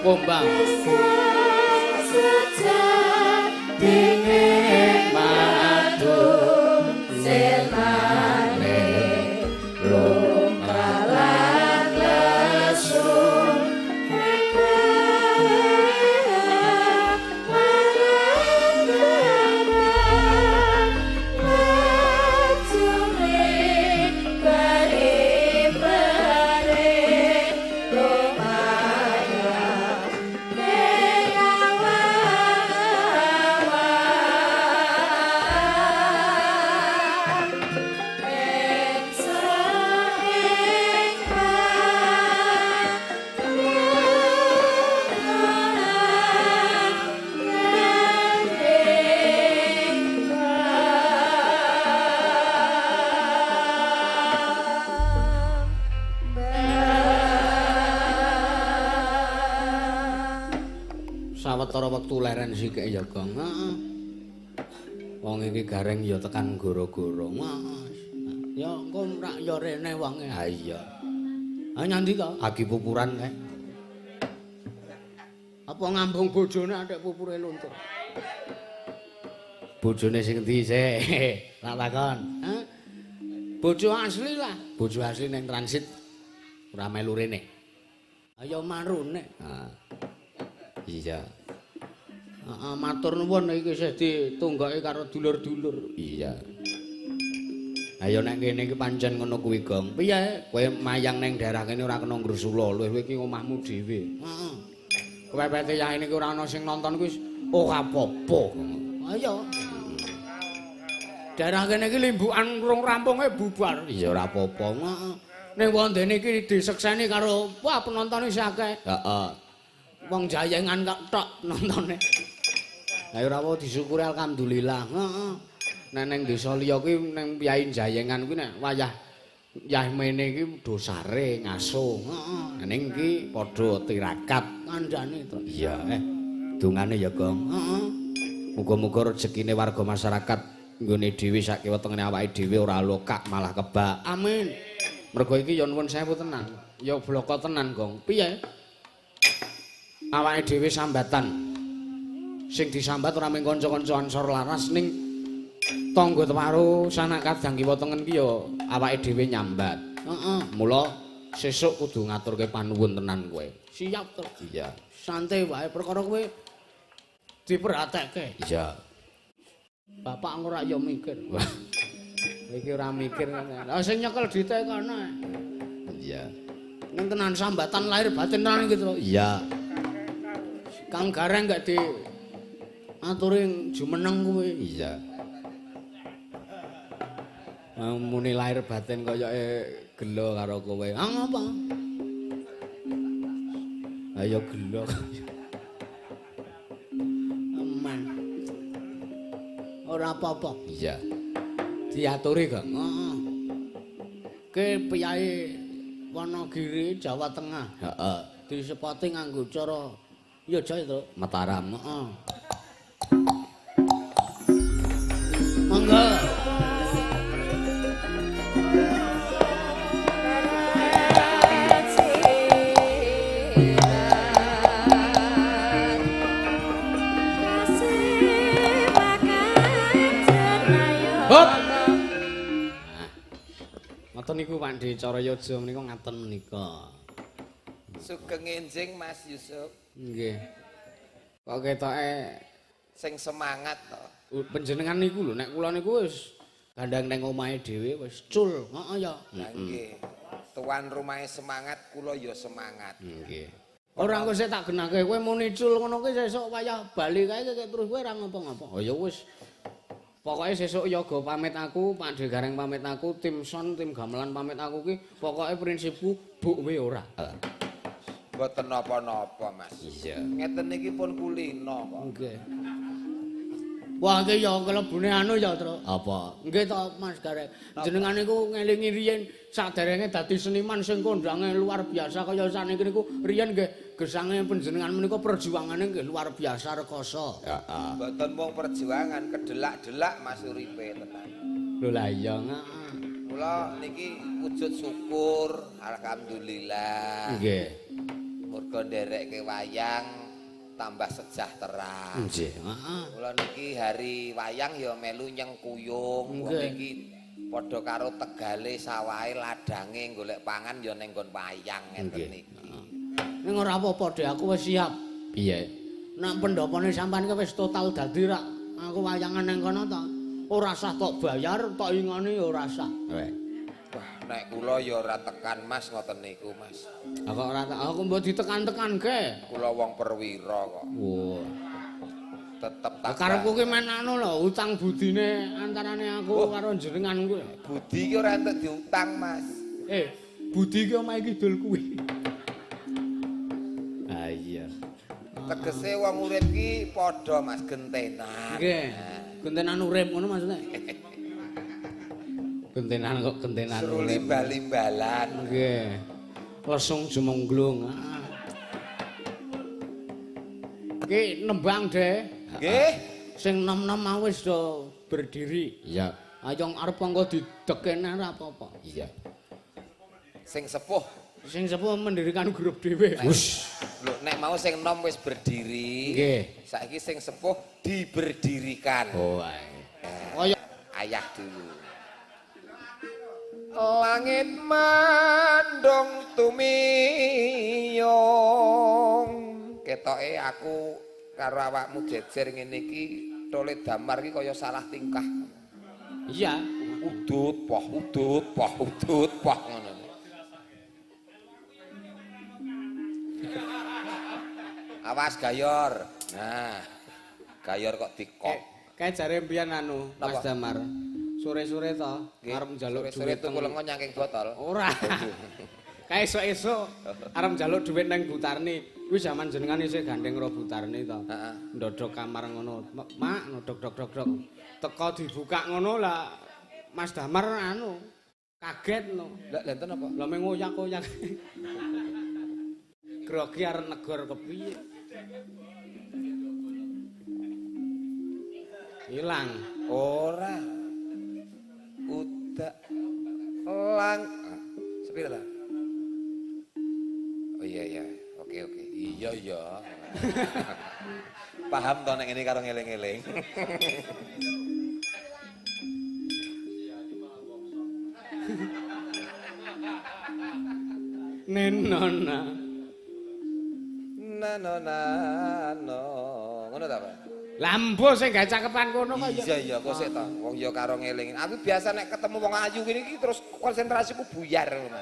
Kumbang. Sawetara wektu leren sikik ya, Gong. Heeh. Wong iki gareng ya tekan goro-goro. Mas. Ya engko rak ya rene wonge. Ha iya. Ha nyandi to? Agi pupuran kae. Apa ngambung bojone atik pupure luntur. Bojone sing endi sik? Tak takon. Hah? Bojo asli lah. Bojo asli ning transit ora melu rene. Ayo marune. Ha. Iya. Heeh, matur nuwun iki isih ditunggoki karo dulur-dulur. Iya. Ayo nek kene iki pancen ngono kuwi, Gong. Piye? Kowe mayang ning daerah kene ora kena ngresula, luwih iki omahmu dhewe. Heeh. Kepepete yahene iki ora ana sing nonton kuwi ora apa-apa. Ayo. Daerah kene iki limbukan rong rampunge bubar. Iya ora apa-apa. Heeh. Ning wondene iki disekseni karo wah penontone isih akeh. Heeh. Wong jayengan kok tok nontone. Lah ora apa disyukuri alhamdulillah. Heeh. Nek ning desa liya kuwi ning piyai jayengan kuwi nek wayah yah mene iki dosare ngaso. Heeh. Ning iki padha tirakat kandhane to. Iya, dungane ya, Gong. Heeh. Muga-muga rezekine warga masyarakat nggone dhewe sak kiwa tengene awake dhewe ora lokak malah kebak. Amin. Mergo iki ya nuwun sewu tenan. Ya bloko tenan, Gong. Piye? Awake dhewe sambatan. Sing disambat ora mung kanca-kanca Ansor Laras ning tangga teparo sanak kadang kiwa tengen ki ya awake dhewe nyambat. Heeh. Mula sesuk kudu ngaturke panuwun tenan kowe. Siap to? Iya. Santai wae perkara kowe diperhatekke. Iya. Bapak ora ya mikir. Iki ora mikir. Lah sing nyekel dite kono. Iya. Ning tenan sambatan lahir batin tenan iki to. Iya. Kang Gareng gak di aturi jumeneng kuwi. Iya. Muni lahir batin koyoke gelo karo kowe. Ah ngapa? Ayo gelo. Aman. Ora apa-apa. Iya. Diaturi, Kang. Heeh. Ke piyai Wonogiri Jawa Tengah. Heeh. Disepoti nganggo cara ya jaya to, Mataram. Heeh. Monggo. Hop. Ngoten niku Pak De cara yoga menika ngaten menika. Sugeng enjing Mas Yusuf. Nggih. Kok ketoke sing semangat to. Panjenengan niku lho nek kula niku wis gandang nang omahe dhewe wis cul. Heeh ya. Nggih. Tuan rumahe semangat, kula ya semangat. Nggih. Ora engko sik tak genake kowe muni cul ngono kuwi sesuk wayah bali kae terus kowe ora ngopo-ngopo. Oh ya wis. Pokoke sesuk yoga pamit aku, Pak De Gareng pamit aku, tim son, tim gamelan pamit aku ki pokoke prinsipku buk we ora. Mboten napa-napa, Mas. Iya. Ngeten iki pun kulino kok. Nggih. Wah, iki ya kelebune anu ya, Tru. Apa? Nggih to, Mas Gareng. Jenengan niku ngelingi riyen saderenge dadi seniman sing kondange luar biasa kaya saniki niku riyen nggih gesange panjenengan menika perjuangane nggih luar biasa rekoso. Heeh. Mboten mung perjuangan, kedelak-delak Mas uripe tenan. Lho lah iya, heeh. Kula niki wujud syukur, alhamdulillah. Nggih. Muga-muga nderekke wayang tambah sejahtera. Nggih, heeh. Kula niki hari wayang ya melu nyengkuyung. Wong iki padha karo tegale sawahe ladange golek pangan ya ning nggon wayang ngeten iki. Ning ora apa-apa Dek, aku wis siap. Piye? Nek pendhopone sampean ki wis total dadi rak aku wayangan ning kono ta. Ora sah tok bayar, tok ingoni ya ora sah. Weh. Wah, nek kula ya ora tekan Mas ngoten niku, Mas. Lah kok ora aku mbok ditekan-tekanke. Kula wong perwira kok. Wah. Tetep tak. Karepku ki men anu lho, utang budine antarane aku karo jenengan kuwi. Budi ki ora entuk diutang, Mas. Budi ki omahe kidul kuwi. Ah iya. Tegese wong urip ki padha Mas gentenan. Nggih. Gentenan urip ngono maksudnya. Gentenan kok gentenan urip. Seruli bali-balan. Nggih. Lesung jumengglung. Ki nembang, Dek. Nggih. Sing nom-nom mau wis do berdiri. Iya. Ayo arep monggo didekene ora apa-apa. Iya. Sing sepuh. Sing sepuh mendirikan grup dhewe. Wus. Lho nek mau sing nom wis berdiri. Nggih. Saiki sing sepuh diberdirikan. Oh ae. Kaya ayah dulu. Langit mandung tumiyong. Ketoke aku karo awakmu jejer ngene iki tole damar iki kaya salah tingkah. Iya, udut poh udut poh udut poh ngono. Awas gayor. Nah, gayor kok dikok. Kayak jare mbiyen anu Mas Damar. Sore-sore to arep njaluk dhuwit tuku lenga nyangking botol. Ora. Kae esuk-esuk arep njaluk dhuwit nang Butarni. Kuwi jaman jenengan isih gandeng karo Butarni to. Heeh. Ndodok kamar ngono. Mak ndodok dok dok dok. Teko dibuka ngono lah Mas Damar anu kaget no. Lah lha enten apa? Lah meng ngoyak-oyak. Grogi arep negor kepiye? Ilang. Ora. Udak lang. Sepira ta? Oh iya iya. Oke oke. Iya iya. Paham to nek ngene karo ngeling-eling. Nenona. Na no na no. Ngono ta, Pak? Lambo sing gawe cakepan kono kok ya. Iya iya kok sik to. Wong ya karo ngeling. Aku biasa nek ketemu wong ayu ngene iki terus konsentrasiku buyar ngono.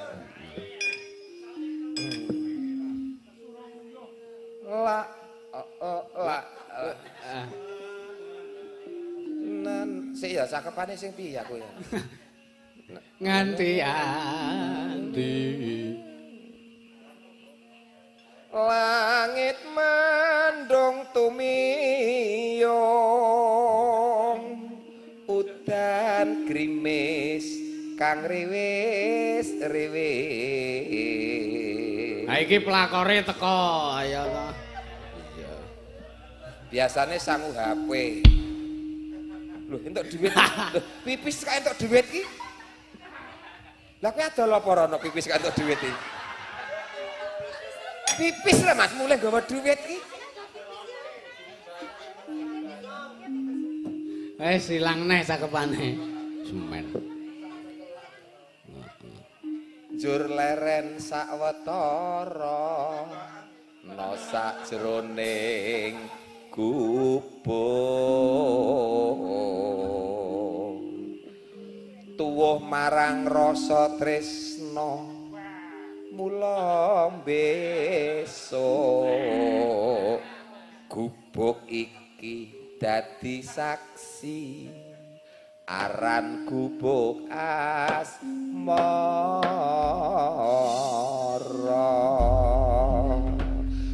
La la nan sik ya cakepane sing piye aku ya. Nganti andi langit mandung tumiyong udan grimis kang riwis riwis. Ha iki pelakore teko ayo to. Iya. Biasane sangu HP. Lho entuk dhuwit. Lho pipis kok entuk dhuwit iki? Lah kowe adol apa rono pipis kok entuk dhuwit iki? Pipis lah Mas, mulai gawa duit iki. Wis ilang neh cakepane. Semen. Njur leren sawetara no sajroning gubuk. Tuwuh marang rasa tresna mula besok gubuk iki dadi saksi aran gubuk asmara.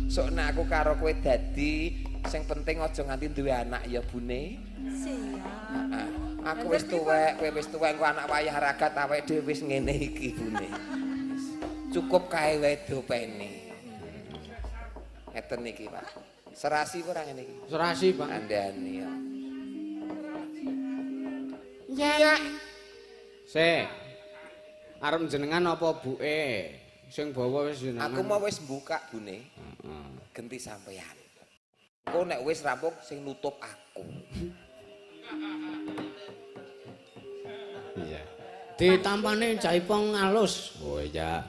Sok nek aku karo kowe dadi sing penting aja nganti duwe anak ya bune. Siap. Aku wis tuwek, kowe wis tuwek, engko anak wayah ragat awake dhewe wis ngene iki bune. Cukup kae wae dopene. Ngeten niki, Pak. Serasi ora ngene iki? Serasi, Pak. Andani ya. Ya. Sik. Arep jenengan apa buke? Sing bawa wis jenengan. Aku mau wis mbuka bune. Heeh. Genti sampean. Engko nek wis rampung sing nutup aku. Iya. Ditampane jaipong alus. Oh iya.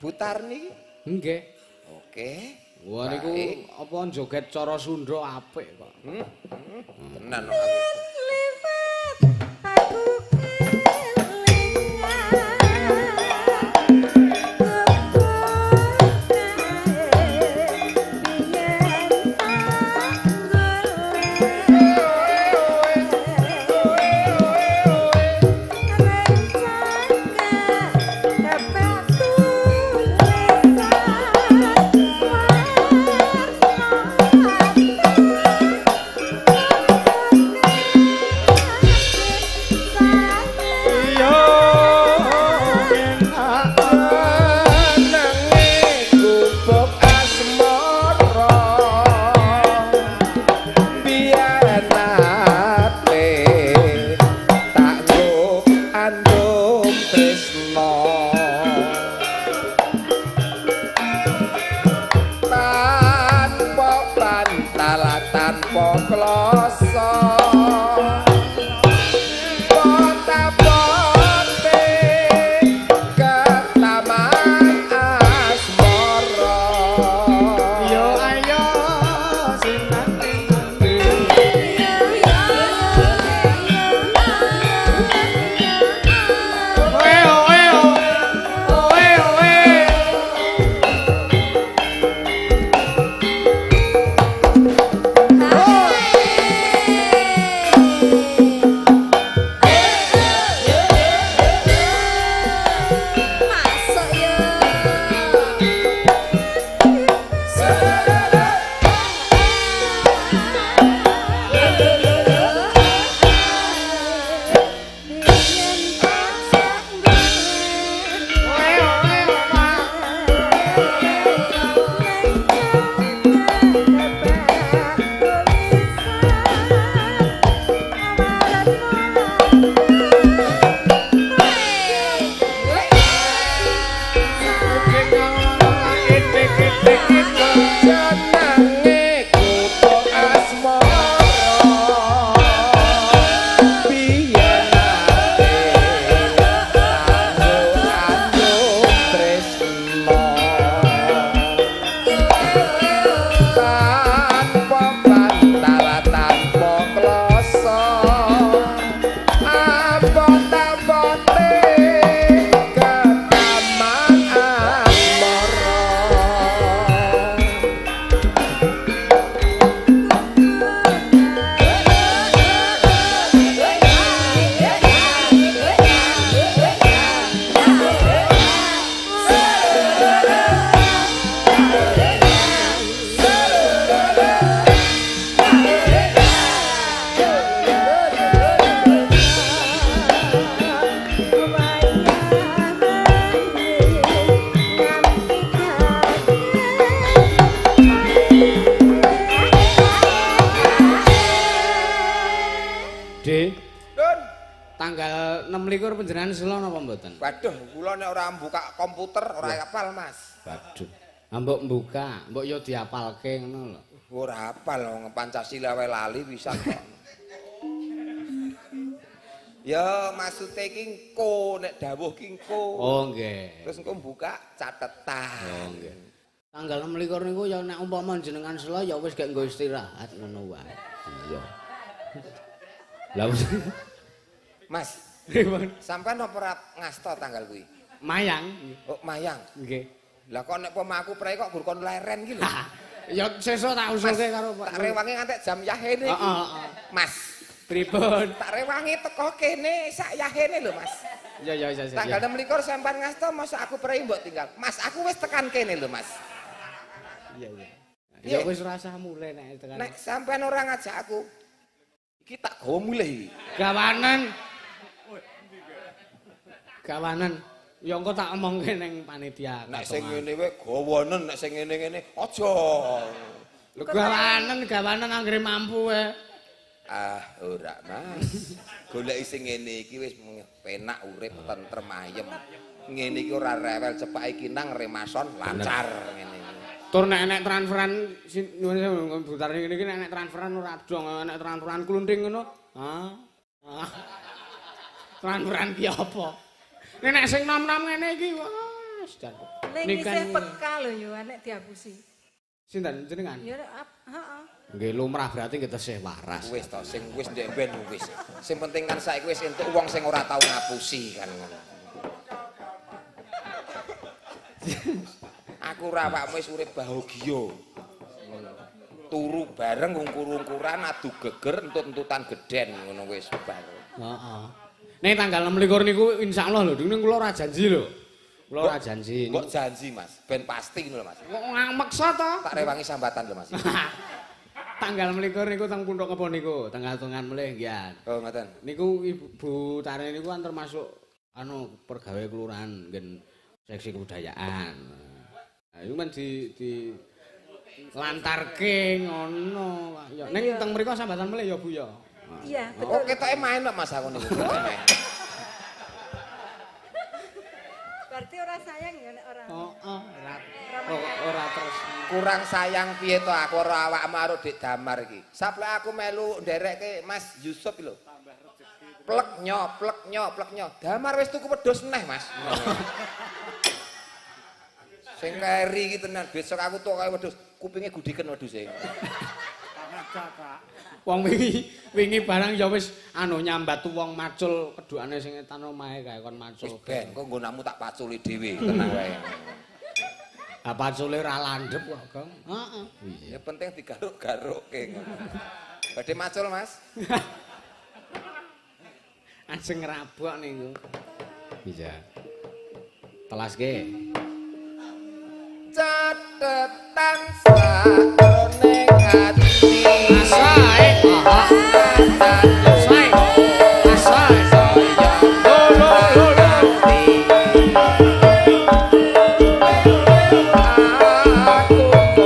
Butar niki? Nggih. Oke. Wah niku apa joget cara Sunda apik kok. Tenan kok aku. Liwat aku kelingan. Tanggal 26 panjenengan selo napa mboten? Waduh, kula nek ora buka komputer ora hafal, Mas. Waduh. Mbok mbuka, mbok yo diapalke ngono lho. Ora hafal wong Pancasila wae lali pisan kok. Ya maksude iki engko nek dawuh ki engko. Oh nggih. Terus engko mbuka catetan. Oh nggih. Tanggal 26 niku ya nek umpama jenengan selo ya wis gek nggo istirahat ngono wae. Iya. Lah Mas, sampean apa ora ngasta tanggal kuwi? Mayang. Oh, mayang. Nggih. Lah kok nek pomo aku prei kok gur kon leren ki lho. Ya sesuk tak usulke karo Pak. Tak rewangi ngantek jam yahene iki. Heeh, Mas. Pripun? Tak rewangi teko kene sak yahene lho, Mas. Iya iya iya. Tanggal 26 sampean ngasta masa aku prei mbok tinggal. Mas, aku wis tekan kene lho, Mas. Iya iya. Ya wis rasah mulih nek tekan. Nek sampean ora ngajak aku, iki tak gawa mulih iki. Gawanen. Gawanen. Ya engko tak omongke ning panitia. Nek sing ngene wae gawanen, nek sing ngene-ngene aja. Lho gawanen, gawanen anggere mampu wae. Ah, ora, Mas. Goleki sing ngene iki wis penak urip tentrem ayem. Ngene iki ora rewel cepake kinang remason lancar ngene iki. Tur nek enek transferan nyuwun sewu butar ngene iki nek enek transferan ora dong, nek transferan klunting ngono. Ha. Transferan ki apa? Nek sing nom-nom ngene iki wah, jan. Ning isih peka lho yo nek dihapusi. Sinten jenengan? Ya heeh. Nggih lumrah berarti nggih tesih waras. Wis to sing wis ndek ben wis. Sing penting kan saiki wis entuk wong sing ora tau ngapusi kan ngono. Aku ora awakmu wis urip bahagia. Turu bareng ngungkur-ungkuran adu geger entut-entutan gedhen ngono wis bar. Heeh. Ning tanggal 26 niku insyaallah lho, ning kula ora janji lho. Kula ora janji. Kok janji, Mas? Ben pasti ngono lho, Mas. Kok maksa to? Tak rewangi sambatan lho, Mas. Tanggal 26 niku teng Punthuk Kebo niku, tanggal tungan melih nggih. Oh, ngoten. Niku Ibu Tare niku kan termasuk anu pergawe kelurahan nggen seksi kebudayaan. Nah, iku men di lantarke ngono. Ya ning teng mriku sambatan melih ya Bu ya. Iya, betul. Oh, ketoke main kok Mas aku niku. Berarti ora sayang ya nek ora. Heeh, ora terus. Kurang sayang piye to aku ora awakmu karo Dik Damar iki. Saplek aku melu nderekke Mas Yusuf lho. Plek nyo, plek nyo, plek nyo. Damar wis tuku wedhus neh, Mas. Sing keri iki tenan, besok aku tuku kae wedhus, kupinge gudiken wedhuse. Wong wingi barang ya wis anu nyambat wong macul kedukane sing etan omahe kae kon macul. Wis ben, kok nggonamu tak paculi dhewe, tenang wae. Ha pacule ora landhep kok, Gong. Heeh. Ya penting digaruk-garukke ngono. Badhe macul, Mas. Ajeng ngrabok niku. Iya. Telaske. Catetan sakjroning ati. Asae. Asae. Asae. Lo lo lo. Aku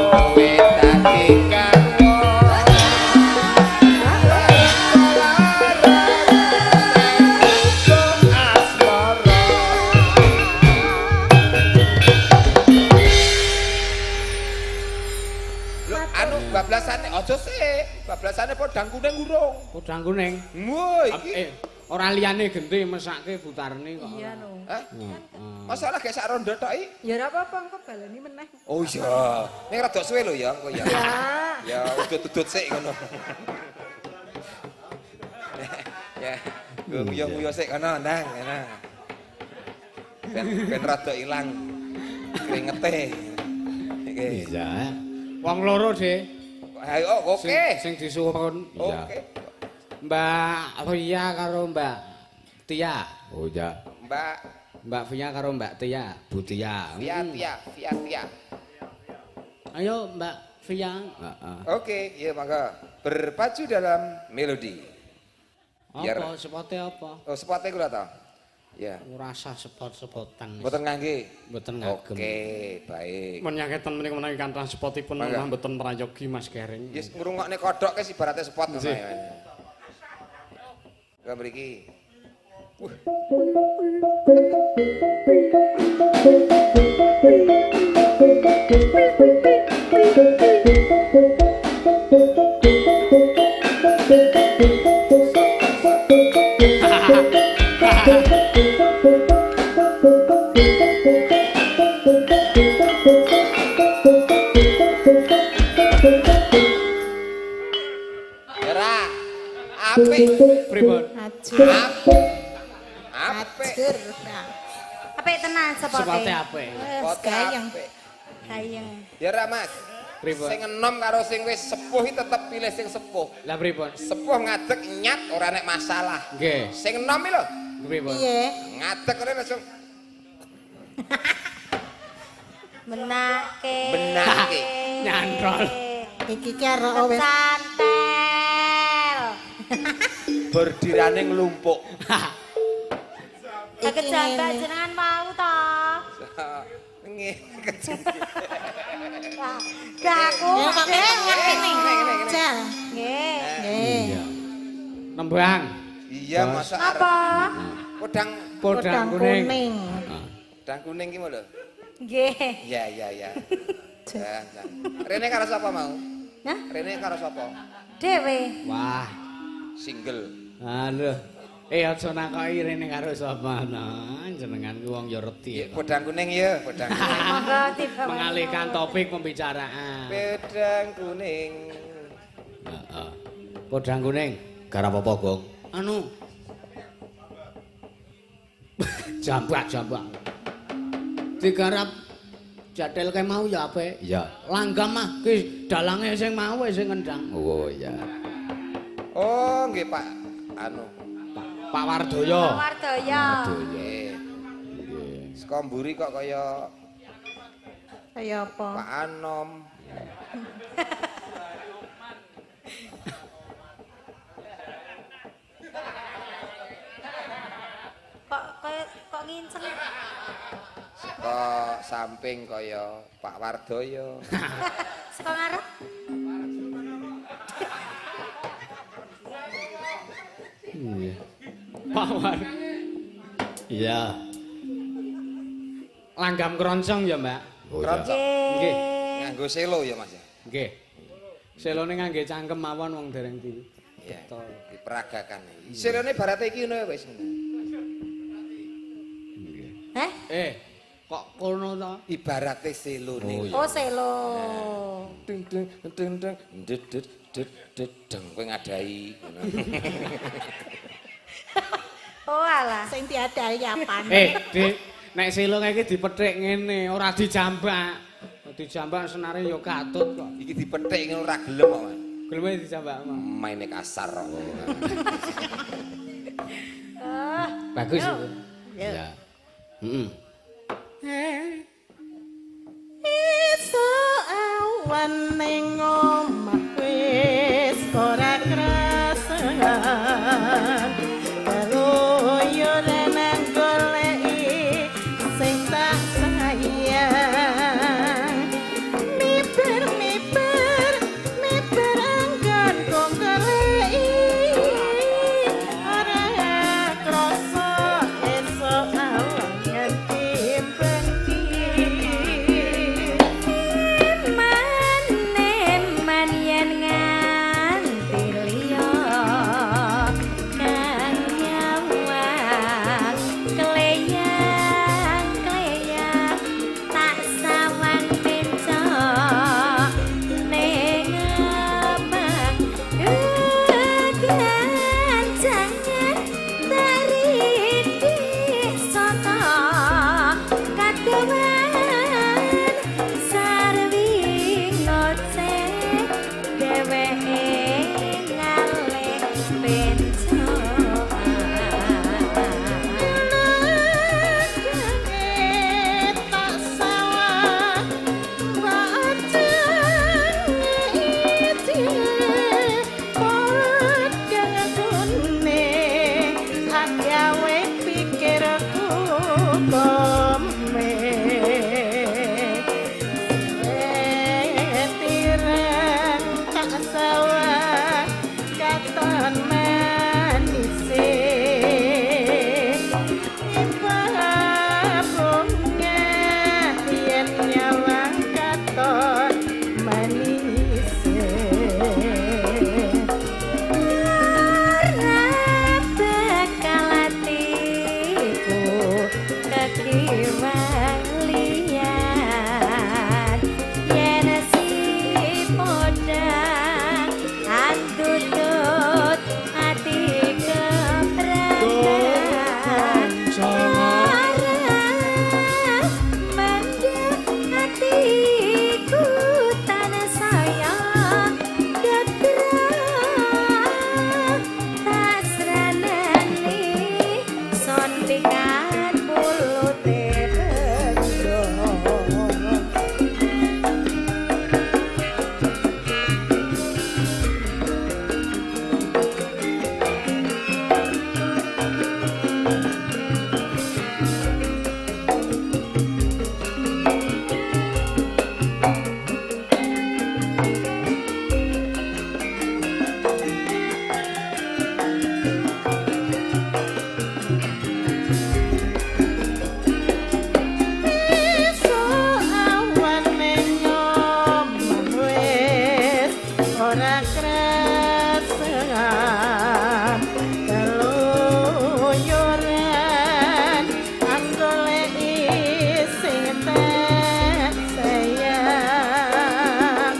kowe dadi garwa. Anu bablasane aja sik, bablasane podang kuning urung. Podang kuning. Wah iki. Ora liyane genti mesake butarne kok. Iya no. Hah? Masalah gek sak rondo tok iki? Ya ora apa-apa engko baleni meneh. Oh iya. Ning rada suwe lho ya engko ya. Ya udut-udut sik ngono. Ya, guyu-guyu sik kono ndang, ngono. Ben rada ilang kringete. Iya. Wong loro, Dik. Ayo, oke. Sing disuwun. Iya. Oke. Mbak Via karo Mbak Tia. Oh iya. Mbak Via karo Mbak Tia, Bu Tia. Via Tia, Via Tia. Ayo Mbak Via. Heeh. Oke, iya mangga. Berpacu dalam melodi. Apa sepote apa? Oh, sepote kula ta? Ya. Ora usah sepot-sepotan. Mboten ngangge. Mboten ngagem. Oke, baik. Menyaketen menika menawi kanthah sepotipun malah mboten prayogi Mas Gareng. Yes, ngrungokne kodhok ke ibarate sepot ngono ya. Lah mriki. Wah. Ora. Apik. Pripun? Ajur. Apik. Apik tenan sepote. Sepote apik. Gayeng. Gayeng. Ya ora, Mas. Pripun? Sing enom karo sing wis sepuh iki tetep pilih sing sepuh. Lah pripun? Sepuh ngadeg nyat ora nek masalah. Nggih. Sing enom iki lho. Pripun? Piye? Ngadeg kene langsung Menake. Menake. Nyantol. Iki ki arek wis santel. Bordirane nglumpuk. Iki jambak jenengan mau to. Nggih. Lah aku ngene. Nggih. Iya. Nembang. Iya, masa apa? Podang kuning. Podang kuning ki lho. Nggih. Iya, iya, iya. Ya, ya. Rene karo sapa mau? Hah? Rene karo sapa? Dhewe. Wah. Single. Aduh. Aja nakoki rene karo sapa nah, jenengan ku wong ya reti. Podang kuning ya, podang kuning. Monggo tiba. Mengalihkan topik pembicaraan. Podang kuning. Heeh. Podang kuning, garap apa, Gong? Anu. Jambak-jambak. Digarap jadel kae mau ya apik. Iya. Langgam mah ki dalange sing mau sing ngendang. Oh iya. Oh, nggih Pak. Anu Pak Wardoyo. Pak Wardoyo. Nggih. Nggih. Saka mburi kok kaya kaya apa? Pak Anom. Kok kaya kok nginceng? Saka samping kaya Pak Wardoyo. Saka ngarep? Iya. Pak War. Iya. Langgam kroncong ya, Mbak? Oh, kroncong. Nggih. Nganggo selo ya, Mas ya? Nggih. Selone ngangge cangkem mawon wong dereng di. Iya. Diperagakan. Selone barate iki ngono wis. Nggih. Heh? Kok kono to? Ibarate selone. Oh, selo. Deng deng deng deng det det det det deng kowe ngadahi ngono. Oh alah. Sing diadahi apane? Dik, nek selo kae iki dipethik ngene, ora dijambak. Dijambak senare ya katut kok. Iki dipethik ngono ora gelem kok, Mas. Geleme dijambak mah. Maine kasar kok. Bagus itu. Ya. Heeh. Iso awan ning omah wis ora krasan. Keluyuran goleki sing tak sayang. Miber-miber miber anggon kok goleki. Ora krasa esuk awan nganti bengi. Eman-eman Tetesan keluyuran anggoleki sing tak sayang.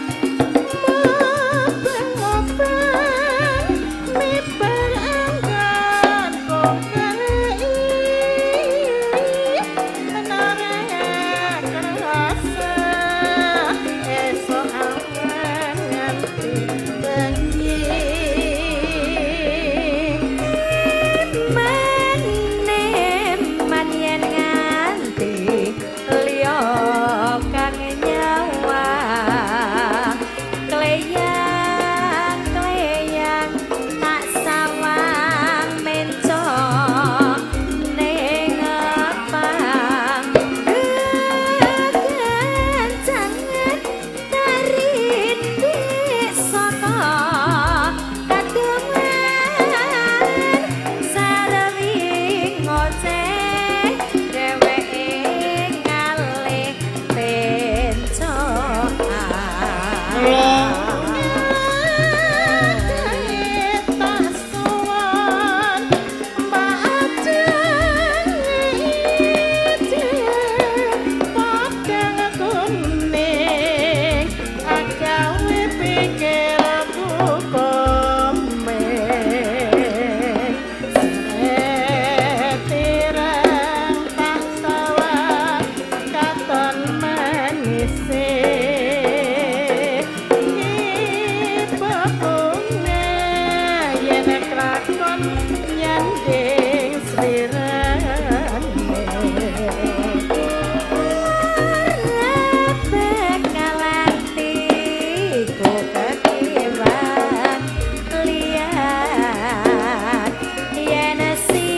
Mobang-mobang miber anggon kongkeleki ora krasa esuk awan nganti bengi. Maneman yen nganti liya kang nyawang kleyang kleyang tak sawang mencok ning ngepang kekencangan tarindik saka kademan sarwi ngoceh dheweke ngalih pencokan. Nyanding slirane. Bekalatiku kekiwan liyan yen si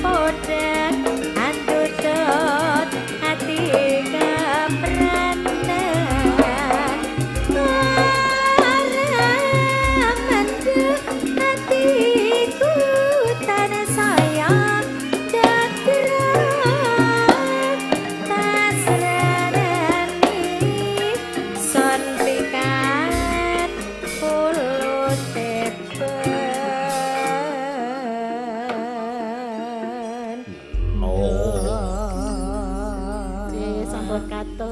podhang andutut ati kepranan ora mendhet atiku tansaya dadrah tasrarani son pikan pulute ben. Sampun katur.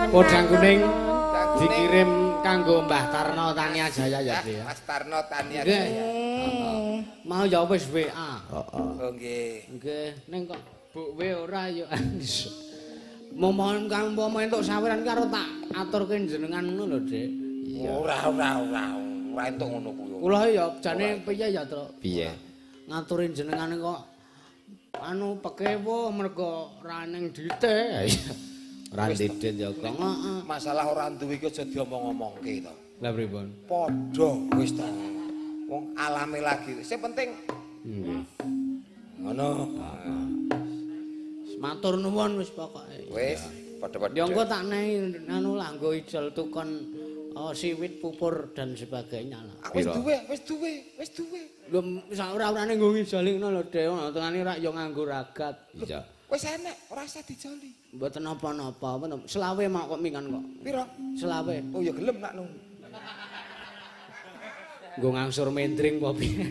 Podang kuning Podang kuning. dikirim kanggo Mbah Tarno Tania Jaya ya, Dik. Mas Tarno Tania Nggih. Jaya. Mau ya wis WA. Oh nggih. Nggih, ning kok Bu W ora ya. Momon kang umpama entuk saweran karo tak aturke jenengan ngono lho, Dik. Ora ora ora ora entuk ngono kuwi. Kula ya jane piye ya, Truk? Piye? Ngaturi jenengan kok anu pekewuh mergo ra ning dite. Ora didit ya kok. Heeh. Masalah ora duwe iki aja diomong-omongke to. Lah pripun? Padha wis to. Wong alame lagi. Sing penting Nggih. ngono. Matur nuwun wis pokoke. Wis padha-padha. Ya engko tak nehi anu lah nggo ijol tukon siwit pupur dan sebagainya lah. Aku wis duwe, wis duwe, wis duwe. Lho sak ora-orane nggo ngijoli ngono lho Dek, tengane rak ya nganggo ragat. Iya. Wis enek, ora usah dijoli. Mboten napa-napa, selawe mak kok mingan kok. Piro? Selawe. Oh ya gelem nak nu. Nggo ngangsur mendring apa piye?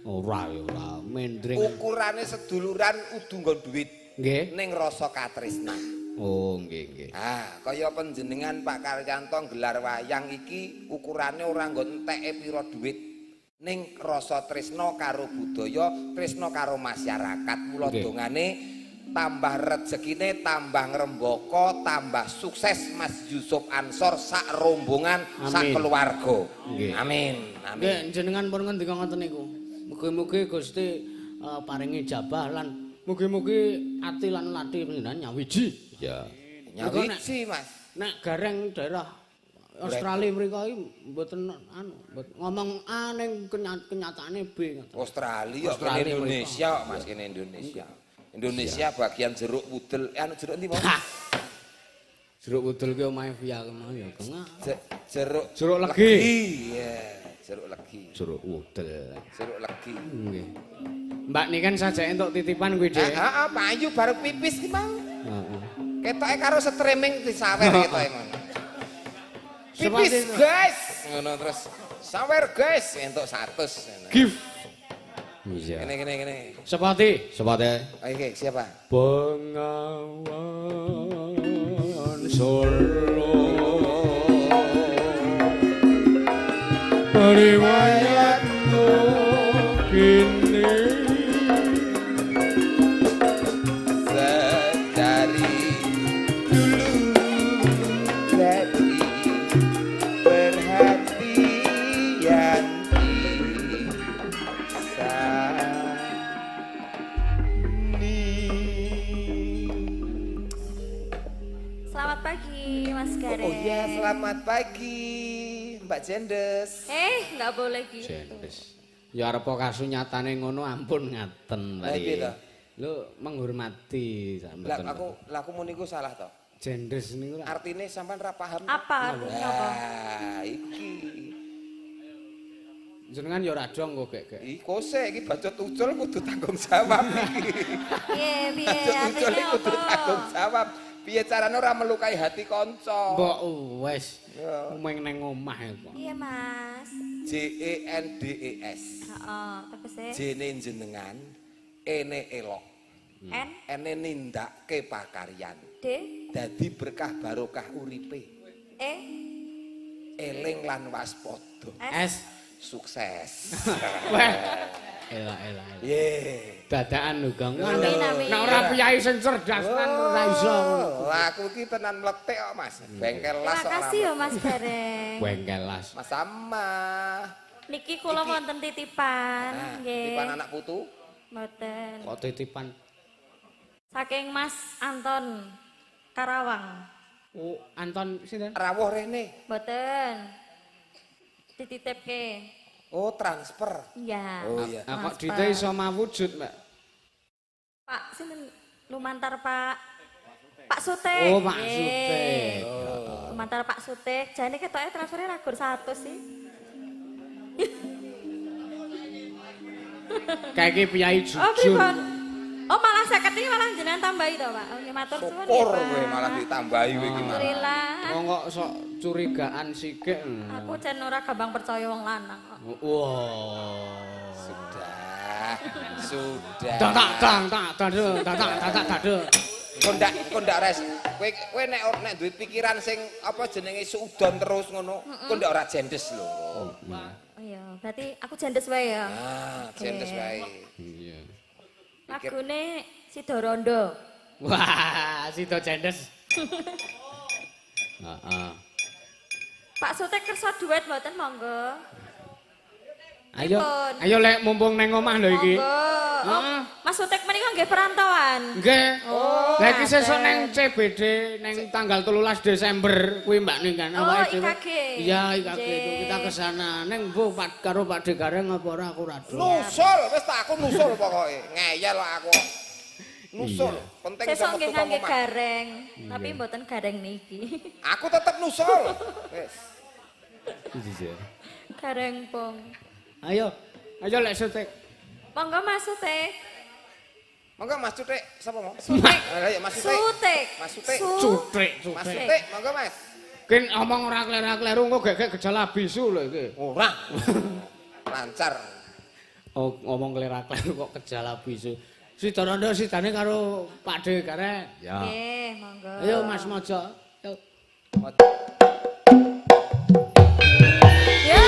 Ora ya ora, mendring. Ukurane seduluran udu nggo duit. Nggih. Ning rasa katresnan. Oh, nggih nggih. Ah, kaya panjenengan Pak Karyanto gelar wayang iki ukurane ora nggo enteke pira duit. Ning rasa tresna karo budaya, tresna karo masyarakat. Mula dongane tambah rezekine, tambah ngrembaka, tambah sukses Mas Yusuf Ansor sak rombongan, sak keluarga. Amin. Amin. Nggih, jenengan pun ngendika ngoten niku. Mugi-mugi Gusti paringi ijabah lan mugi-mugi ati lan lati panjenengan nyawiji. Ya. Nyawiji, Mas. Nek gareng daerah Australia mriko iki mboten anu, ngomong A ning kenyataane B ngoten. Australia kene Indonesia, Mas, kene Indonesia. Indonesia bagian jeruk wudel, anu jeruk endi, Mas? Jeruk wudel ki omahe via kemau ya, Kang. Jeruk legi. Iya, jeruk legi. Jeruk wudel. Jeruk legi. Nggih. Mbak niken sajake entuk titipan kuwi, Dik. Heeh, payu bareng pipis ki mau. Heeh. Ketoke karo streaming disawer ketoke ngono. Pipis, guys. Ngono terus sawer guys entuk 100. Gift. Iya. Kene kene kene. Sepati, sepati. Oke, siapa? Bengawan Solo. Riwayatmu kini sedari dulu jadi perhatian Selamat pagi Mas Gareng. Oh iya, selamat pagi Mbak Jendes. Nggak boleh gitu. Jendes. Ya arep kasunyatane ngono ampun ngaten. Lah piye to? Lho menghormati sampeyan. Lah aku lah aku muni iku salah to. Jendes niku artine sampean ra paham. Apa artine apa? Lah iki. Jenengan ya ora dong kok gek. Iki kose iki bacot ucul kudu tanggung jawab iki. Piye piye artine kudu tanggung jawab. Piye carane ora melukai hati kanca? Mbok wis. Meng nang omah kok. Iya, Mas. J E N D E S. Heeh, tegese. J-ne jenengan, E-ne elok. N N-ne nindakake pakaryan. D dadi berkah barokah uripe. E eling lan waspada. S sukses. Wah. Elak elak. Ye. Dadakan lho, Gong. Nek ora piyai sing cerdas tenan ora iso ngono. Lah aku iki tenan mletik kok, Mas. Bengkel las kok. Terima kasih ya Mas Gareng. Bengkel las. Mas sama. Niki kula wonten titipan, nggih. Titipan anak putu? Mboten. Kok titipan? Saking Mas Anton Karawang. Oh, Anton sinten? Rawuh rene. Mboten. Dititipke. Oh, transfer. Iya. Oh iya. Lah kok dite iso mawujud, Mbak? Pak sinten lumantar Pak Pak Sutek. Oh, Pak Sutek. Oh. Lumantar Pak Sutek. Jane ketoke transfere ra gur 100 sih. Kayak iki piyai jujur. Oh, pripun? Oh, malah 50 iki malah jenengan tambahi to, Pak. Oke, matur suwun. Syukur kowe malah ditambahi kowe iki malah. Alhamdulillah. Wong kok sok curigaan sikik. Aku jan ora gampang percaya wong lanang kok. Wah. Sudah. Sudah. Tak tak tak tak tak tak tak tak. Kok ndak res. Kowe kowe nek nek duwe pikiran sing apa jenenge suudon terus ngono, kok ndak ora jendes lho. Oh iya, berarti aku jendes wae ya. Ah, jendes wae. Iya. Lagune Sidorondo. Wah, Sido jendes. Heeh. Pak Sutek kersa duet mboten monggo. Ayo, ayo lek mumpung neng omah lho iki. Monggo. Mas Sutek menika nggih perantauan. Nggih. Oh. Lah iki sesuk neng CBD neng tanggal 13 Desember kuwi Mbak ning kan awake dhewe. Oh, IKG. Iya, IKG itu kita ke sana. Neng mbuh Pak karo Pak De Gareng apa ora aku ora. Nusul, wis tak aku nusul pokoke. Ngeyel aku. Nusul, penting sesuk nggih ngangge gareng, tapi mboten gareng niki. Aku tetep nusul. Wis. Iya. Gareng pong. Ayo, ayo lek Sutek. Monggo Mas Sutek. Monggo Mas Sutek, sapa mau? Sutek. Ayo Mas Sutek. Sutek. Mas Sutek. Sutek, Mas Sutek, monggo Mas. Kin omong ora kleru-kleru engko gek-gek gejala bisu lho iki. Ora. Lancar. Oh, ngomong kleru-kleru kok gejala bisu. Sidorondo sidane karo Pak De Gareng. Ya. Nggih, monggo. Ayo Mas Mojo. Ayo. Ya.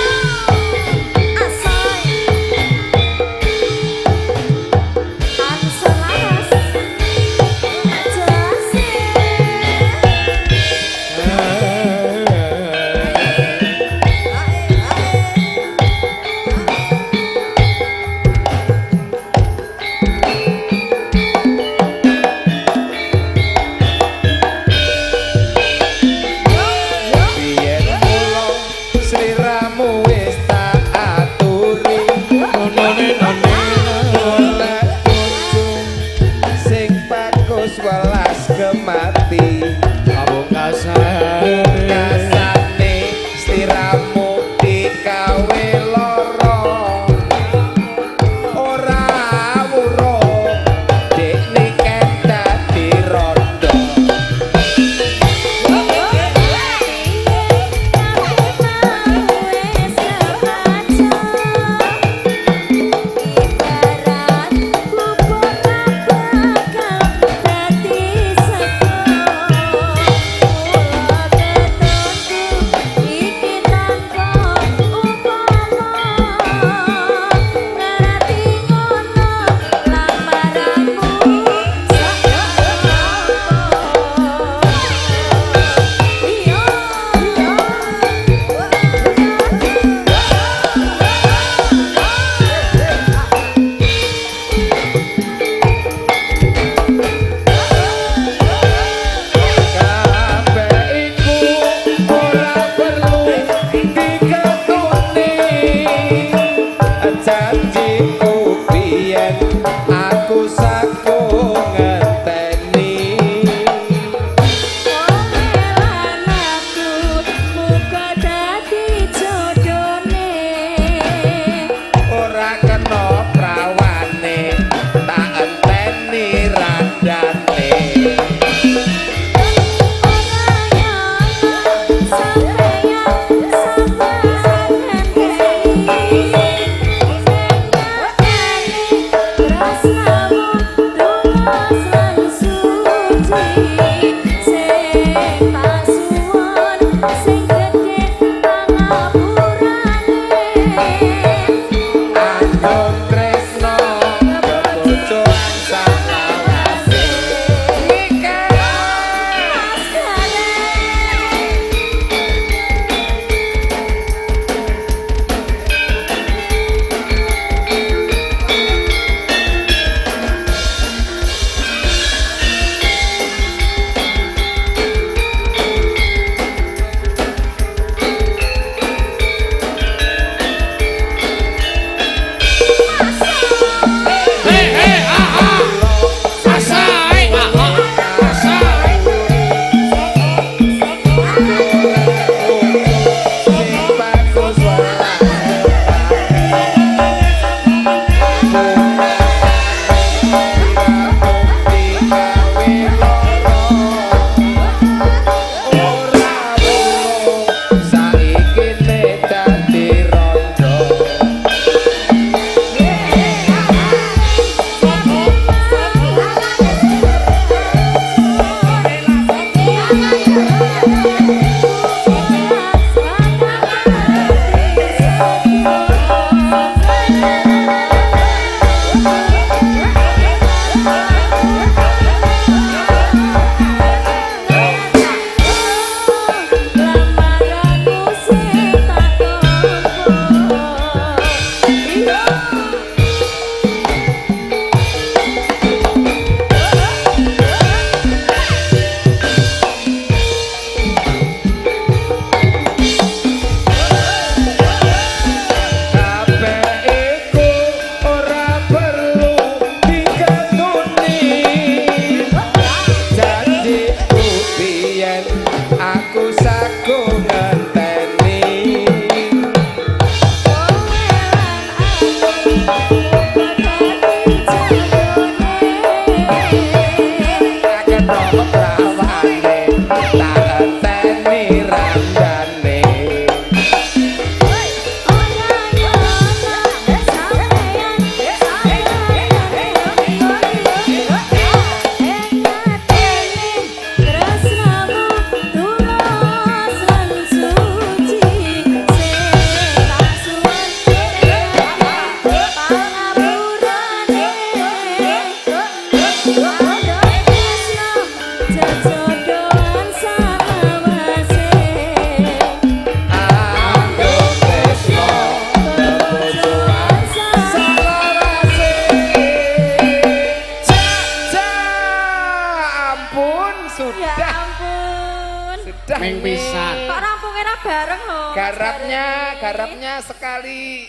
Garapnya sekali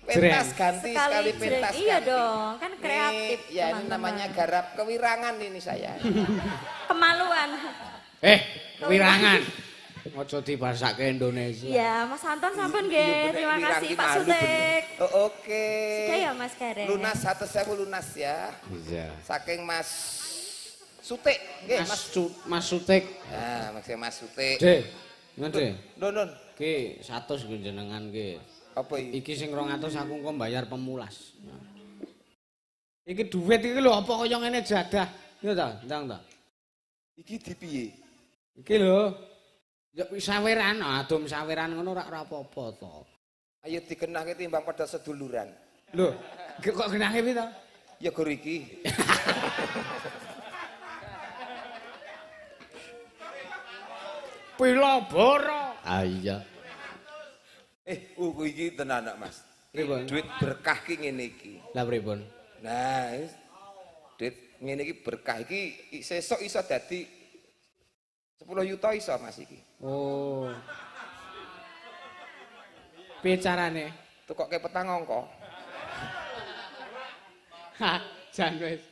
pentas ganti, sekali pentas ganti. Iya dong, kan kreatif. Ini, ya ini namanya garap kewirangan ini saya. Kemaluan. Kewirangan. Ojo dibasake Indonesia. Iya, Mas Anton sampun nggih. Terima kasih Pak Sutik. Oh, oke. Sudah ya Mas Gareng. Lunas 100.000 lunas ya. Iya. Saking Mas Sutik, nggih Mas Sutik. Nah, Mas Sutik. Dek, ngono. Nun. Ki 100 nggo jenengan ki. Apa iki? Iki sing 200 aku engko bayar pemulas. Iki duit iki lho apa kaya ngene jadah. Iya ta, ndang ta. Iki dipiye? Iki lho. Ya saweran, adom saweran ngono ora apa-apa to. Ayo dikenahke timbang padha seduluran. Lho, kok genahke piye to? Ya gor iki. Piloboro. Ah iya. Iki tenan Mas. Pripun? Duit berkah ki ngene iki. Lah pripun? Nah, duit ngene iki berkah iki sesuk iso dadi 10 yuta iso Mas iki. Oh. Piye carane? Tukoke petang angka. Ha, jan wis.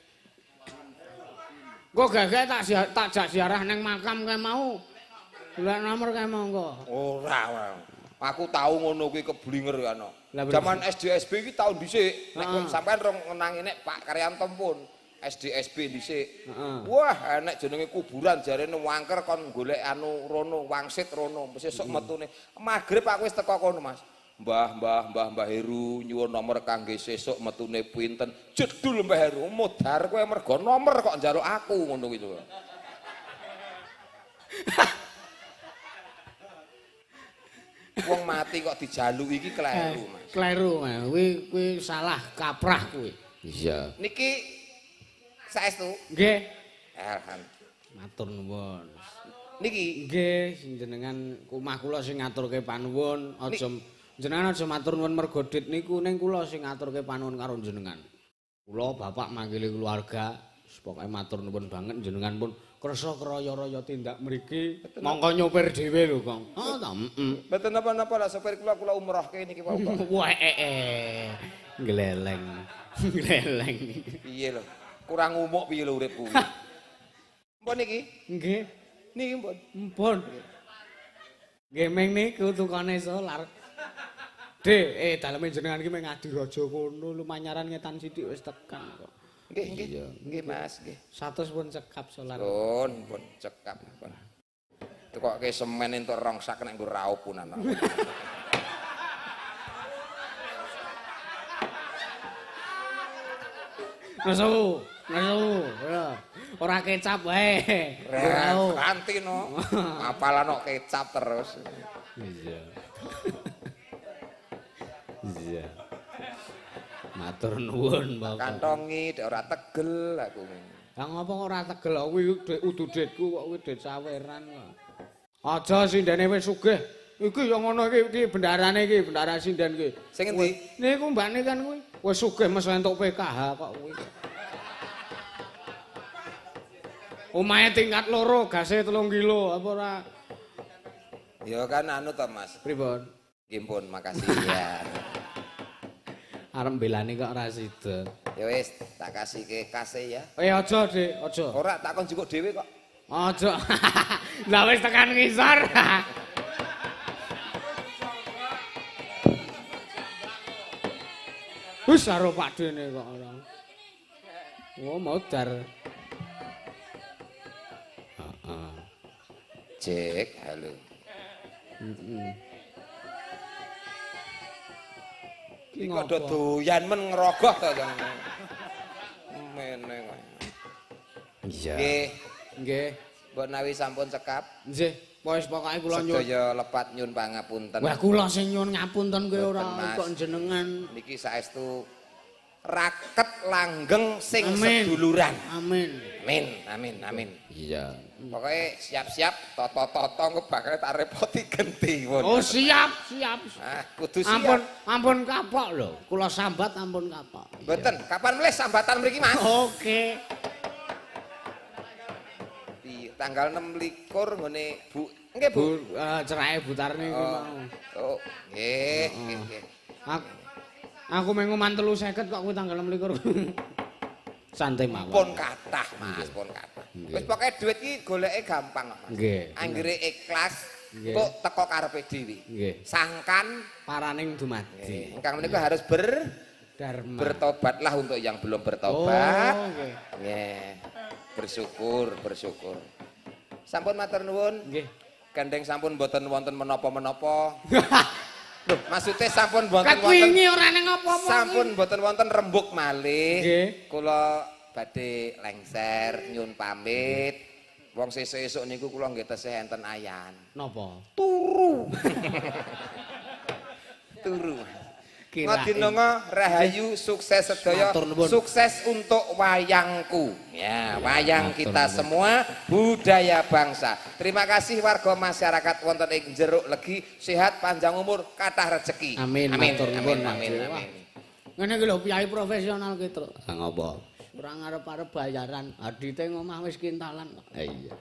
Engko gagah tak jak ziarah ning makam kae mau. Golek nomor kae monggo. Ora, ora. Aku tau ngono kuwi keblinger ana. Zaman SDSB iki tau dhisik. Nek sampean rong ngenangi nek Pak Karyanto pun SDSB dhisik. Wah, enek jenenge kuburan jarene wangker kon golek anu rono, wangsit rono. Sesuk metune. Magrib aku wis teko kono, Mas. Mbah, Mbah, Mbah, Mbah Heru nyuwun nomor kangge sesuk metune pinten. Jedul Mbah Heru, modar kowe mergo nomor kok njaluk aku ngono kuwi lho. Wong mati kok dijaluki iki kleru, Mas. Kleru, Mas. Kuwi kuwi salah kaprah kuwi. Iya. Niki saestu? Nggih. Alhamdulillah. Matur nuwun. Niki nggih jenengan omah kula sing ngaturke panuwun, aja jenengan aja matur nuwun mergo dit niku ning kula sing ngaturke panuwun karo jenengan. Kula bapak manggile keluarga, pokoke matur nuwun banget jenengan pun kersa kraya-raya tindak mriki, mongko nyopir dhewe lho, Kang. Oh, ta, heeh. Mboten napa-napa lah sopir kula kula umrohke niki wau kok. Wah, Gleleng. Gleleng. Piye lho? Kurang umuk piye lho uripku. Mpun niki? Nggih. Niki mpun. Mpun. Nggih ming niku tukane solar. Dik, daleme jenengan iki ming Adiraja kono lumanyaran ngetan sithik wis tekan kok. Nggih, nggih. Nggih, Mas, nggih. 100 pun cekap solar. Pun, pun cekap pun. Tukoke semen entuk rong sak nek nggo raup punan. Nesu, nesu. Ya. Ora kecap wae. Ganti no. Apalan kok kecap terus. Iya. Iya. Matur nuwun, Bapak. Kantongi dek ora tegel aku. Lah ngopo kok ora tegel kuwi udu detku kok kuwi det saweran kok. Aja sindene wis sugih. Iki ya ngono iki iki bendarane iki, bendara sinden iki. Sing endi? Niku mbakne kan kuwi. Wis sugih mes entuk PKH kok kuwi. Omahe tingkat 2, gase 3 kilo, apa ora? Ya kan anu to, Mas. Pripun? Nggih pun, makasih ya. Arep mbelani kok ora sida. Ya wis, tak kasihke kase ya. Aja, Dik, aja. Ora, tak kon jukuk dhewe kok. Aja. Lah wis tekan ngisor. Wis karo Pak Dene kok ora. Oh, modar. Heeh. Cek, halo. Heeh. Iki kok do doyan men ngrogoh to, Kang. Mene kok. Iya. Nggih. Nggih. Mbok nawi sampun cekap. Nggih. Wis pokoke kula nyuwun sedaya lepat nyuwun pangapunten. Wah, kula sing nyuwun ngapunten kuwi ora kok jenengan. Niki saestu raket langgeng sing seduluran. Amin. Amin, amin, amin. Iya. Pokoke siap-siap toto-toto engko bakal tak repoti genti pun. Oh, siap, siap. Ah, kudu siap. Ampun, ampun kapok lho. Kula sambat ampun kapok. Mboten, kapan mulih sambatan mriki, Mas? Oke. Di tanggal 26 nggone Bu. Nggih, Bu. Cerake Bu Tarni kuwi mau. Oh, nggih, nggih, nggih. Aku mung ngoman 350 kok kuwi tanggal 26. Santai mawon. Pun kathah, Mas, pun kathah. Wis pokoke dhuwit iki goleke gampang kok, Mas. Nggih. Anggere ikhlas kok teko karepe dhewe. Nggih. Sangkan paraning dumadi. Ingkang menika harus berdharma. Bertobatlah untuk yang belum bertobat. Oh, nggih. Nggih. Bersyukur, bersyukur. Sampun matur nuwun. Nggih. Gandeng sampun mboten wonten menapa-menapa. Loh, maksudnya sampun mboten wonten. Wingi ora nang apa-apa. Sampun mboten wonten rembug malih. Nggih. Kula badhe lengser nyun pamit. Wong sesuk-esuk niku kula nggih tesih enten ayan. Napa? Turu. Turu. Ngadinonga rahayu sukses sedaya, sukses untuk wayangku. Ya, wayang kita semua, budaya bangsa. Terima kasih warga masyarakat wonten ing Jeruk Legi, sehat panjang umur, kathah rezeki. Amin. Amin. Amin. Amin. Amin. Ngene iki lho piyai profesional ki, Truk. Ha ngopo? Ora ngarep-arep bayaran, adite ngomah wis kintalan kok. Ha iya.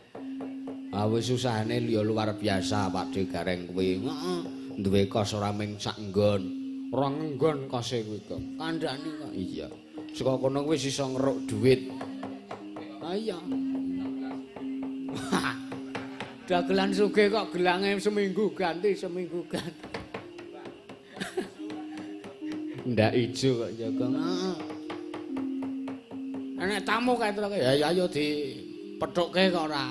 Ah wis susahane ya luar biasa Pak De Gareng kuwi. Heeh. Duwe kos ora ming sak nggon. Rong nggon kose kuwi kok. Kandhani kok. Iya. Saka kono kuwi iso ngeruk duit. Ha iya. Dagelan sugih kok gelange seminggu ganti, seminggu ganti. Ndak ijo kok jaga. Heeh. Nek tamu kae terus ya ayo dipethukke kok ora.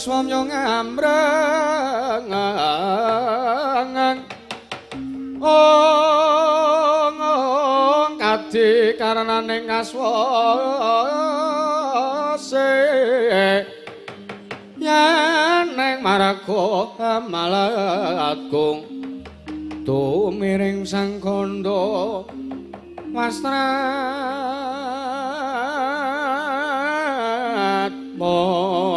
swamya ngamreng ong kadi karenaning aswase yen ning marga malatgung tumiring sang kandha wastrat mojo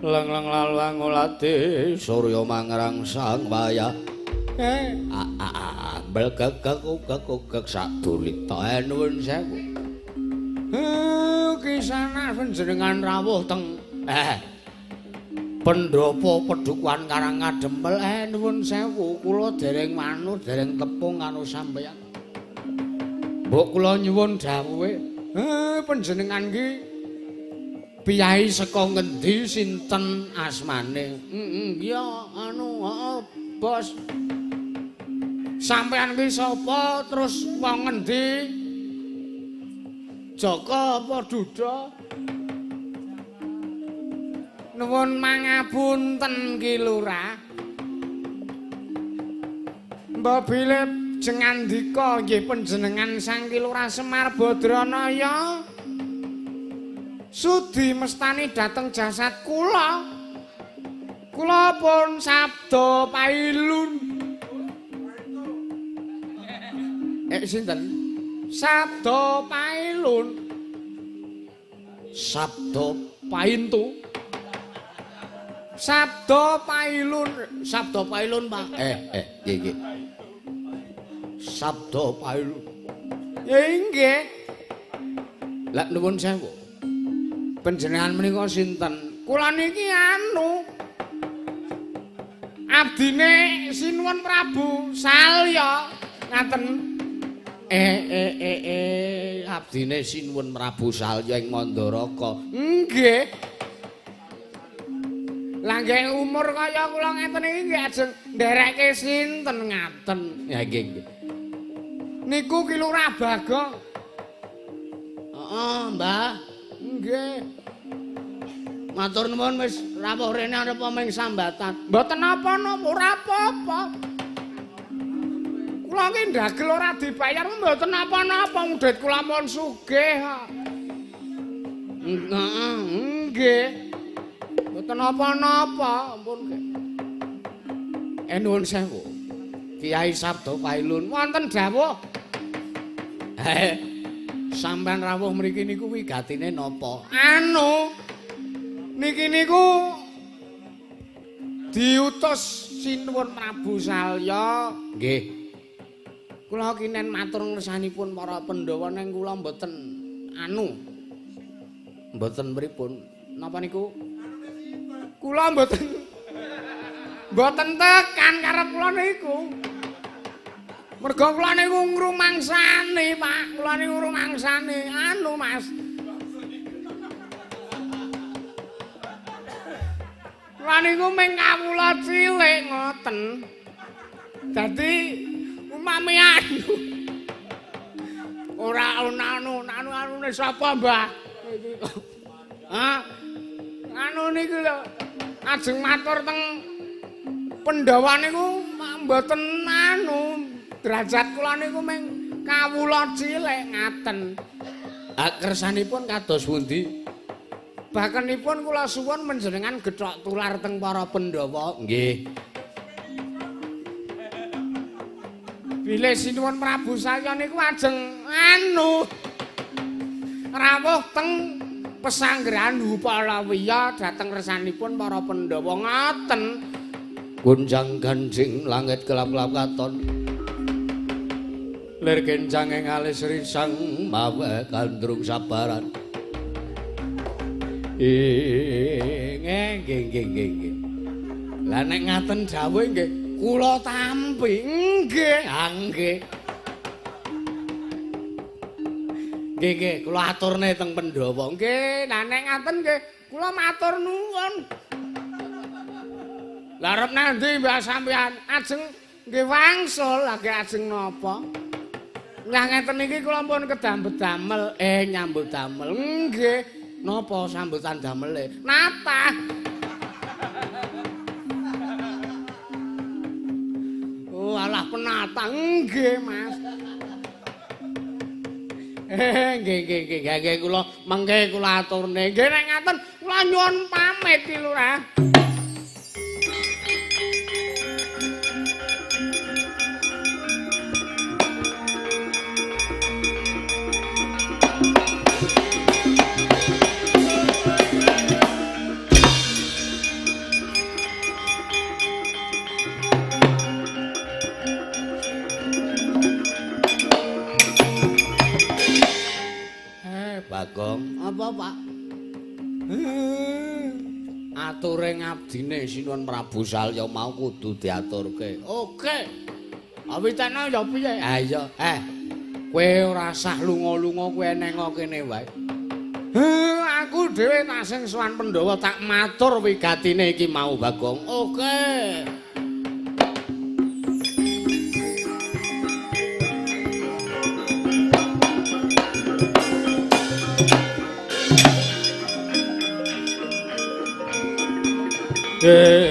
leng-leng lalu angulati surya mangrangsang wayah belgegek sadulita nuwun sewu. Kisana panjenengan rawuh teng Pendopo Pedukuhan Karangadempel. Nuwun sewu, kula dereng manut dereng tepung karo sampeyan. Mbok kula nyuwun dawuhe. Panjenengan iki piyai saka ngendi, sinten asmane? Iya anu heeh bos. Sampeyan ki sapa terus wong ngendi? Jaka apa Duda? Nuwun mangapunten Ki Lurah. Mbok bilih jengandika nggih panjenengan Sang Ki Lurah Semar Badranaya sudi mestani dhateng jasad kula. Kula pun sabda pailun. Sinten? Sabda Pailun. Sabda Paintu. Sabda Pailun. Sabda Pailun, Pak. Nggih nggih. Sabda Pailun. Nggih. Lah nuwun sewu. Panjenengan menika sinten? Kula niki anu abdine Sinuwun Prabu Salya. Ngaten. Abdine Sinuwun Prabu Salya ing Mandaraka. Nggih. Lah nggih umur kaya kula ngeten iki nggih ajeng nderekke sinten ngaten. Ya nggih nggih. Niku Ki Lurah Bagong. Heeh, Mbah. Nggih. Matur nuwun wis rawuh rene arep ming sambatan. Mboten napa-napa, ora apa-apa. Kula ki ndagel ora dibayar mboten napa-napa, dhuwit kula mun sugih kok. Heeh, nggih. Mboten napa-napa, ampun. Nuwun sewu. Kiai Sabda Pailun wonten dawuh. Sampeyan rawuh mriki niku wigatine napa? Anu niki niku diutus Sinuwun Prabu Salya. Nggih. Kula kinen matur ngersanipun para Pandhawa ning kula mboten anu. Mboten pripun? Napa niku? Kula mboten tekan karep kula niku. Merga kula niku ngrumangsani, Pak. Kula niku ngrumangsani anu, Mas. Kula niku mung kawula cilik ngoten. Dadi umami anu. Ora ana anu, anu-anune sapa, Mbah? Hah? Anu niku lho. Ajeng matur teng Pandhawa niku mboten anu, derajat kula niku mung kawula cilik ngaten. Kersanipun kados pundi? Bakenipun kula suwun panjenengan gethok tular teng para Pandhawa. Nggih. Bilih Sinuwun Prabu Salya niku ajeng anu rawuh teng pesanggrahan Hupalawiya dhateng kersanipun para Pandhawa ngaten. Gonjang ganjing langit kelap-kelap katon. Lir kencang ing alis risang mawe gandrung sabaran. Nggih nggih nggih nggih. Lah nek ngaten dawuh nggih kula tampi. Nggih, ha nggih. Nggih nggih, kula aturne teng Pandhawa. Nggih, lah nek ngaten nggih kula matur nuwun. Lah arep nandi Mbah sampeyan? Ajeng nggih wangsul, lha nggih ajeng napa? Lah ngeten iki kula pun kedamel-damel, nyambut damel. Nggih. Napa sambutan damele? Natah. Oh, alah penatah. Nggih, Mas. Nggih, nggih, nggih, nggih kula mengke kula aturne. Nggih nek ngaten kula nyuwun pamit ki Lurah. Bagong, apa Pak? Ature ngabdine Sinuwun Prabu Salya mau kudu diaturke. Oke. Awitane ya piye? Ha iya, kowe ora sah lunga-lunga kowe neng kene wae. Aku dhewe tak sing sowan Pandhawa tak matur wigatine iki mau Bagong. Oke. Oh.